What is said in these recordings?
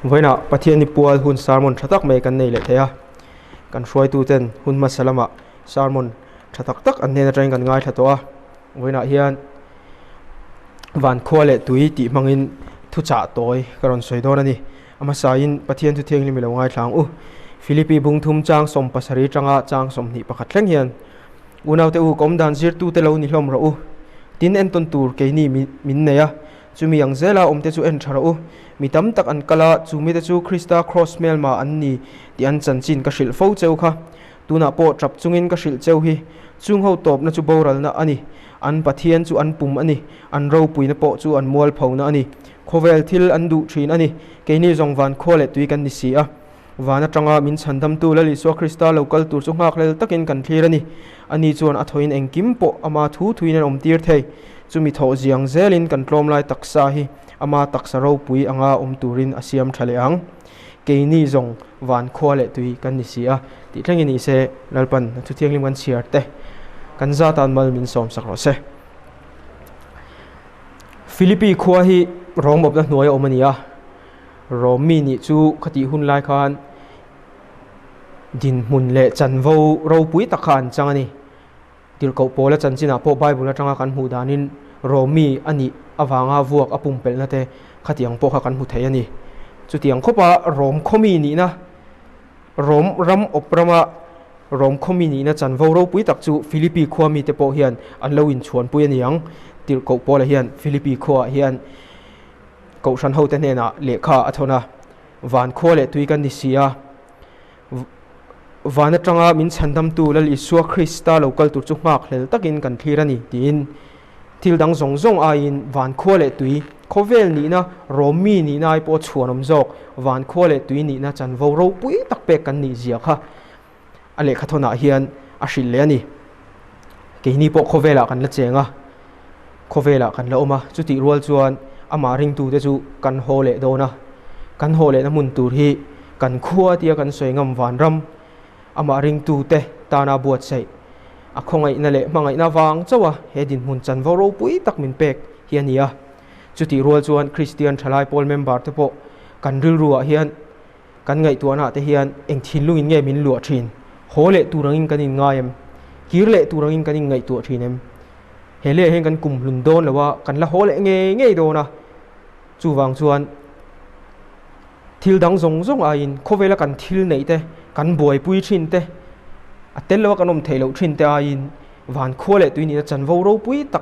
Vawiinah Pathianni pual hun sermon tha tak mai kan nei leh thei a, kan hruaituten hun hmasa lamah sermon tha tak tak an hnen atangin kan ngaithla tawh a, vawiinah hian van khua leh tui tih hmangin thuchah tawi ka rawn sawi dawn a ni. A hmasain Pathian chu thianghlim i lo ngaithla ang u. Philippi bung thum chang 70 atanga chang 21 thleng hian Unaute u, ka awmdan zirtute lo ni hlawm rawh u. Tin entawn tur keini min nei a, chumi ang zela awmte chu en tha rawh u. Mi tam tak an kal a, chu mite chu Krista kraws hmelma an ni tih an chanchin ka hrilh fo cheu kha. Tunah pawh tap chungin ka hrilh cheu hi, chung ho tawpna chu boralna a ni. An Pathian chu an pum a ni, an ropuina pawh chu an mualphona a ni. Khawvel thil an duh thin a ni, keini zawng van khua leh tui kan ni si a. Van atanga min chhandamtu Lal Isua Krista lo kal tur chu nghakhlel takin kan thlir a ni. Ani chuan a thawin engkim pawh ama thu thuin an awmtir thei. Chumi thawh ziang zelin kan tlawmlai taksa hi ama taksa ropui anga awm turin a siam tha leh ang. Keini zawng van khua leh tui kan ni si a, tih thlengin ni se Lalpan a thuthianghlim kan chhiar te kan zatan mal min sawmsak rawh se. Philippi khua hi rawngmawpna hnuaia awm a ni a. Rom mi nih chu khatih hun lai khan dinhmun leh chanvo ropui tak kha an chang a ni. Tirhkoh Paula chanchinah pawh Bible atanga kan hmuh danin Rom mi a nih avanga vuak a pumpelhna te khatiang pawh kha kan hmu thei a ni. Chutiang khawpa Rom khawmi nihna, Rom ram awp rama Rom khawmi nihna chanvo ropui tak chu Philippi khua mite pawh hian an lo inchhuanpui a ni ang. Tirhkoh Paula hian Philippi khuaah hian Kohhran hote hnenah lehkha a thawn a, Van khua leh tui kan ni si a, van atanga min chhandamtu Lal Isua Krista lo kal tur chu nghakhlel takin kan thlir a ni, tiin thil dang zawng zawng aiin van khua leh tui khawvel nihna, Rom mi nihna ai pawh chhuanawm zawk van khua leh tui nihna chanvo ropui tak pek kan nih zia kha a lehkha thawnah hian a hrilh leh a ni. Keini pawh khawvelah kan la cheng a, khawvelah kan la awm a, chutih rual chuan amah ringtute chu kan haw leh dawn a, kan haw lehna hmun tur hi kan khua tia kan sawi ngam vanram, amah ringtute tana buatsaih a khawngaihna leh hmangaihna vang chauh a he dinhmun chanvo ropui tak min pek hi a ni a. Chutih rual chuan Kristian thalai pawl member te pawh kan rilruah hian Kan ngaihtuahnaah te hian eng thinlungin nge min luah thin? Haw leh tur angin kan inngai em? Kir leh tur angin kan inngaihtuah thin em? He leh hian kan kum hlun dawn lo a, kan la haw leh ngei ngei dawn a. Chuvang chuan thil dang zawng zawng aiin khawvela kan thil neih te, kan buaipui thin te, a tel loa kan awm theih loh thin te aiin van khua leh tui nihna chanvo ropui tak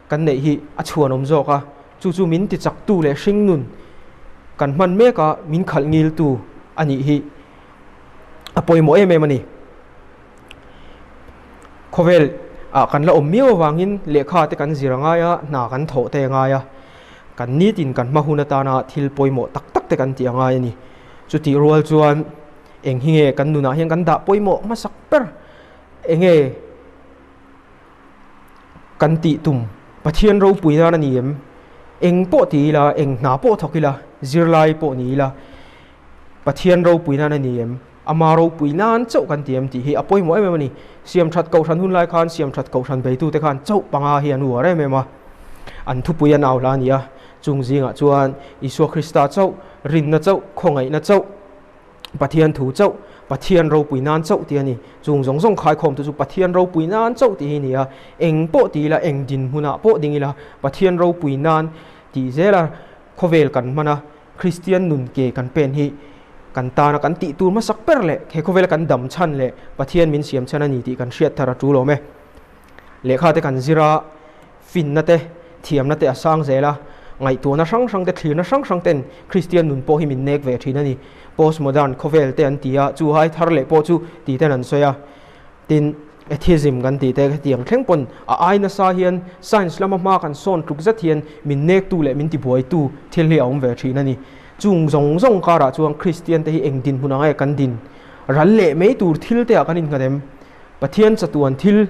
kan neih hi a chhuanawm zawk a, chu chu min tichaktu leh hringnun kan hman mek a, min khalh ngiltu a nih hi a pawimawh em em a ni. Khawvel ah kan la awm miau avangin lehkha te kan zir a ngai a, hna kan thawh te a ngai a, kan nitin kan hma hun atana thil pawimawh tak tak te kan tih a ngai a ni. Chutih rual chuan eng hi nge kan nunah hian kan dah pawimawh hmasak ber eng nge? Kan tih tum Pathian ropui nan a ni em? Eng pawh ti ila, eng hna pawh thawk ila, zirlai pawh ni ila, Pathian ropui nan a ni em? Ama ropui nan chauh kan ti em tih hi a pawimawh em em a ni. Siamthat Kohhran hun lai khan Siamthat Kohhran beitute khan chauh panga hi an uar em em a, an thupui an au hla a ni a, chung zingah chuan Isua Krista chauh, rinna chauh, khawngaihna chauh, Pathian thu chauh, Pathian ropui nan chauh tih a ni. Chung zawng zawng khaikhawmtu chu Pathian ropui nan chauh tih hi a ni a. Eng pawh ti ila, eng dinhmunah pawh ding ila, Pathian ropui nan tih zela khawvel kan hman a, Kristian nun ke kan pen hi kan tana kan tih tur hmasak ber leh he khawvela kan dam chhan leh Pathian min siam chhan a ni tih kan hriat thar a tul awm e. Lehkha te kan zir a, finna te, thiamna te a sang zel a, ngaihtuahna hrang hrang te, thlirna hrang hrang ten Kristian nun pawh hi min nek ve thin a ni. Postmodern khawvel te an ti a, chu hai thar leh pawh chu ti ten an sawi a. Tin, atheism kan tih te hetiang thleng pawn a ai nasa hian science lama hma kan sawn tluk zet hian min nektu leh min tibuaitu thil hi a awm ve thin a ni. Chung zawng zawng karah chuan Kristian te hi eng dinhmun ang nge kan din ral leh mai tur thil te ah kan innghat em? Pathian chatuan thil,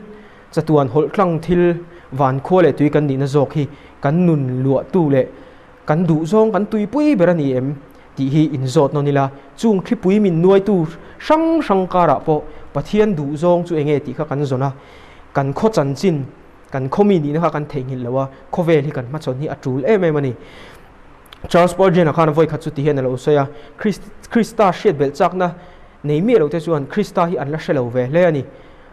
chatuan hawlh tlang thil, van khua leh tui kan nihna zawk hi kan nun luahtu leh kan duh zawng kan tuipui ber a ni em tih hi inzawt nawn ila, chung thlipui min nuaitu hrang hrang karah pawh Pathian duh zawng chu enge tih kha kan zawn a, kan khaw chanchin, kan khaw mi nihna kha kan theihnghilh lo a, khawvel hi kan hmachhawn hi a tul em em a ni. Charles Spurgeon-a khan vawi khat chu ti hian a lo sawi a, Krista hriat belh chakna nei miah lote chuan Krista hi an la hre lo ve hle a ni,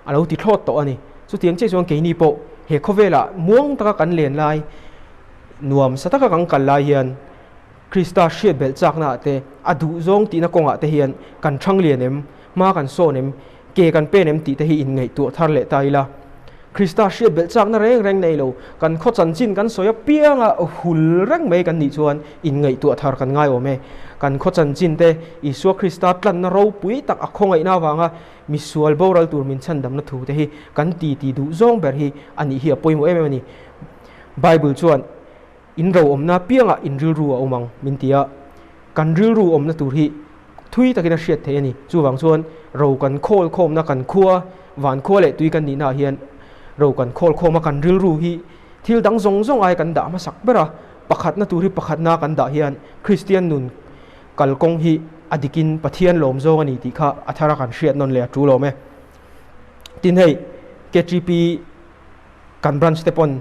a lo ti thlawt tawh a ni. Chutiang chiah chuan keini pawh he khawvelah muang taka kan len lai, nuam sa taka kan kal lai hian Krista hriat belh chaknaah te, a duhzawng tihna kawngah te hian kan thang lian em, hma kan sawn em, ke kan pen em tih te hi inngaihtuah thar leh ta ila. Krista hriat belh chakna reng reng nei lo, kan khaw chanchin kan sawi apianga hul reng mai kan nih chuan inngaihtuah thar kan ngai awm e. Kan khaw chanchin te Isua Krista tlanna ropui tak a khawngaihna avanga misual boral tur min chhandamna thu te hi kan ti ti duh zawng ber hi a nih hi a pawimawh em em a ni. Bible chuan In ro awmna piangah in rilru a awm ang, min ti a. Kan rilru awmna tur hi thui takin a hriat theih a ni. Chuvang chuan ro kan khawl khawmna kan khua, van khua leh tui kan nihnaah hian ro kan khawl khawm a, kan rilru hi thil dang zawng zawng ai kan dah hmasak ber a. Pakhatna tur hi pakhatna kan dah hian Kristian nun kalkawng hi a dikin Pathian lawm zawng a ni tih kha a thara kan hriat nawn leh a tul awm e. Tin hei KTP kan branch te pawn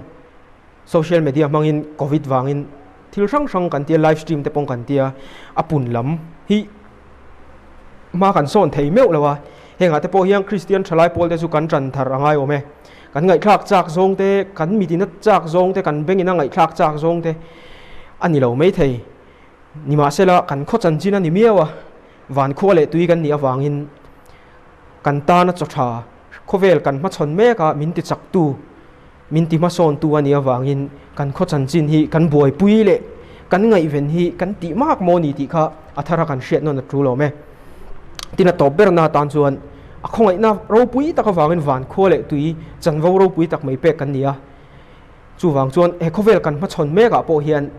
Social media hmangin covid vangin thil hrang hrang kan tia, live stream te pawh kan tia, a pun lam hi hma kan sawn thei meuh lo a, hengah te pawh hian Kristian thalai pawl te chu kan tan thar a ngai awm e. Kan ngaihthlak chak zawng te, kan mitin a chak zawng te, kan bengin a ngaihthlak chak zawng te a ni lo maithei. Nimahsela kan khaw chanchin a ni miau a, van khua leh tui kan nih avangin kan tana chaw tha khawvel kan hmachhawn mek a min ti chaktu, Min ti hmasawntu a nih avangin kan khaw chanchin hi kan buaipui leh kan ngaihven hi kan tih mak maw ni tih kha a thara kan hriat nawn a tul awm e. Tin a tawp berna atan chuan a khawngaihna ropui tak avangin van khua leh tui chanvo ropui tak mai pek kan ni a. Chuvang chuan he khawvel kan hmachhawn mekah pawh hian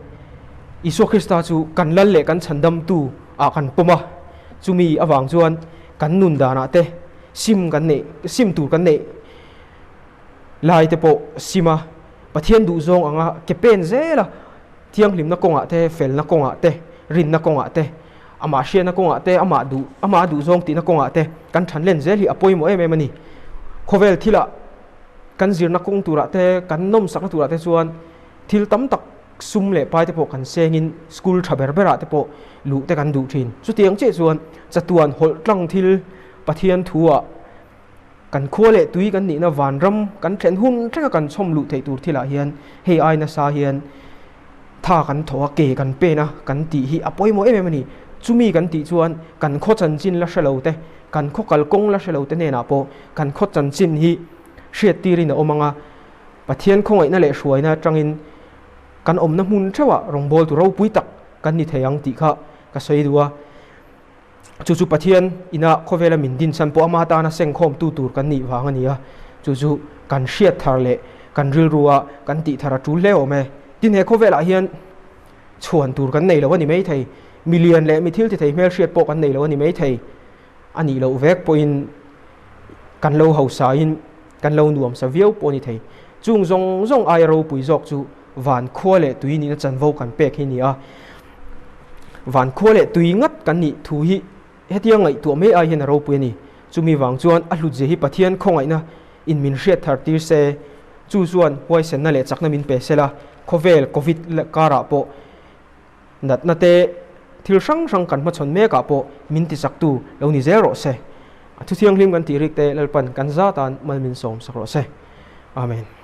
Isua Krista chu kan lal leh kan chhandamtu ah kan pawm a, chumi avang chuan kan nun danah te sim kan neih sim tur kan neih Lai te pawh sim a, Pathian duhzawng anga ke pen zel a, thianghlimna kawngah te, felna kawngah te, rinna kawngah te, amah hriatna kawngah te, amah duh, amah duhzawng tihna kawngah te kan than len zel hi a pawimawh em em a ni. Khawvel thilah kan zirna kawng turah te, kan nawmsakna turah te chuan thil tam tak sum leh pai te pawh kan sengin school tha ber berah te pawh luh te kan duh thin. Chutiang chiah chuan chatuan hawlh tlang thil Pathian thu-ah Kan khua leh tui kan nihna vanram kan thlen hun thleng a kan chhawm luh theih tur thilah hian hei ai nasa hian tha kan thaw a, ke kan pen a kan tih hi a pawimawh em em a ni. Chumi kan tih chuan kan khaw chanchin la hre lo te, kan khaw kalkawng la hre lo te hnenah pawh kan khaw chanchin hi hriat tirin a awm ang a, Pathian khawngaihna leh hruaina atangin kan awmna hmun theuhah rawngbawltu ropui tak kan ni thei ang tih kha ka sawi duh a. Chu chu Pathian ina khawvela min din chhan pawh ama tana sengkhawmtu tur kan nih vang a ni a, chu chu kan hriat thar leh kan rilrua kan tih thar a tul hle awm e. Tin, he khawvelah hian chhuan tur kan nei lo a ni maithei, mi lian leh mi thil ti thei hmelhriat pawh kan nei lo a ni maithei, a nih loh vek pawhin kan lo hausain kan lo nuamsa viau pawh a ni thei. Chung zawng zawng aia ropui zawk chu van khua leh tui nihna chanvo kan pek hi a ni a. Van khua leh tui ngat kan nih thu hi hetia ngaihtuah mai ai hian a ropui a ni. Chumi vang chuan a hlutzia hi Pathian khawngaihna in min hriat thar tir se, chu chuan huaisenna leh chakna min pe sela, khawvel Covid karah pawh natna te thil hrang hrang kan hmachhawn mekah pawh min tichaktu lo ni zel rawh se. A thu thianghlim kan tih rik te Lalpan kan zatan mal min sawm sak rawh se. Amen.